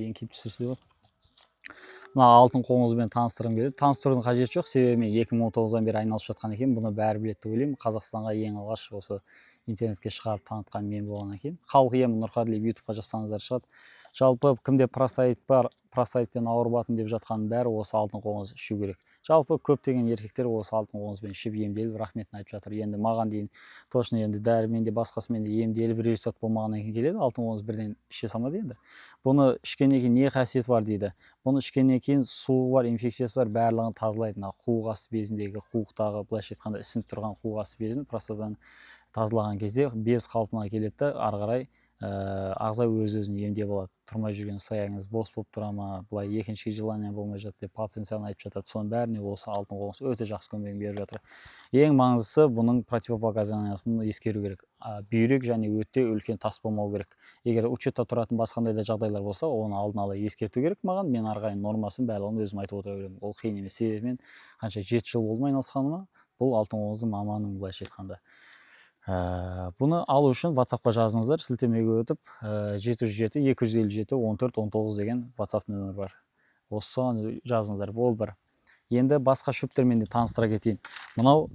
Еңкейіп түсірсе болады. Мына алтын қоңызбен таныстырғым келеді. Таныстырудың қажеті жоқ, себебі мен 2019-дан бері айналысып жатқан екенмін. Бұны бәрі біледі деп ойлаймын. Қазақстанға ең алғаш осы интернетке шығарып танытқан мен болғаннан кейін, «Халық емі Нұрқаділов» Ютубқа жазсаңыздар, шығады. Жалпы кімде простатит бар, простатитпен ауырып жатырмын деп жатқанның бәрі осы алтын қоңыз ішу керек. Жалпы көптеген еркектер осы алтын қоңызбен ішіп, емделіп, рахметін айтып жатыр. Енді маған дейін точно енді дәрімен де, басқасымен де емделіп, результат болмағаннан кейін келеді. Алтын қоңыз бірден іше салмады. Енді бұны ішкеннен кейін не қасиеті бар дейді. Бұны ішкеннен кейін суығы бар, инфекциясы бар, барлығын тазалайды. Мына қуық асты безіндегі, қуықтағы, былайша айтқанда, ісініп тұрған қуық асты безін, простатаны тазалаған кезде без қалпына келеді да, ары қарай ағза өз өзін емдеп алады. Тұрмай жүрген состояниеңіз бос болып тұра ма, былай екінші желание болмай жатыр деп пациент саған айтып жатады. Соның бәріне осы алтын қоңыз өте жақсы көмегін беріп жатыр. Ең маңыздысы, бұның противопоказаниясын ескеру керек. Бүйрек және өте үлкен тас болмау керек. Егер учетта тұратын басқа қандай да жағдайлар болса, оны алдын ала ескерту керек маған. Мен ары қарай нормасын, барлығын өзім айтып отыра беремін. Ол қиын емес, себебі мен қанша, 7 жыл болды ма айналысқаныма, бұл алтын қоңыздың маманымын былайша айтқанда. Бұны алу үшін WhatsAppқа жазыңыздар, сілтемеге өтіп, 707 257 14 19 деген WhatsApp нөмір бар, осыған жазыңыздар. Ол бір. Енді басқа шөптермен де таныстыра кетейін. Мынау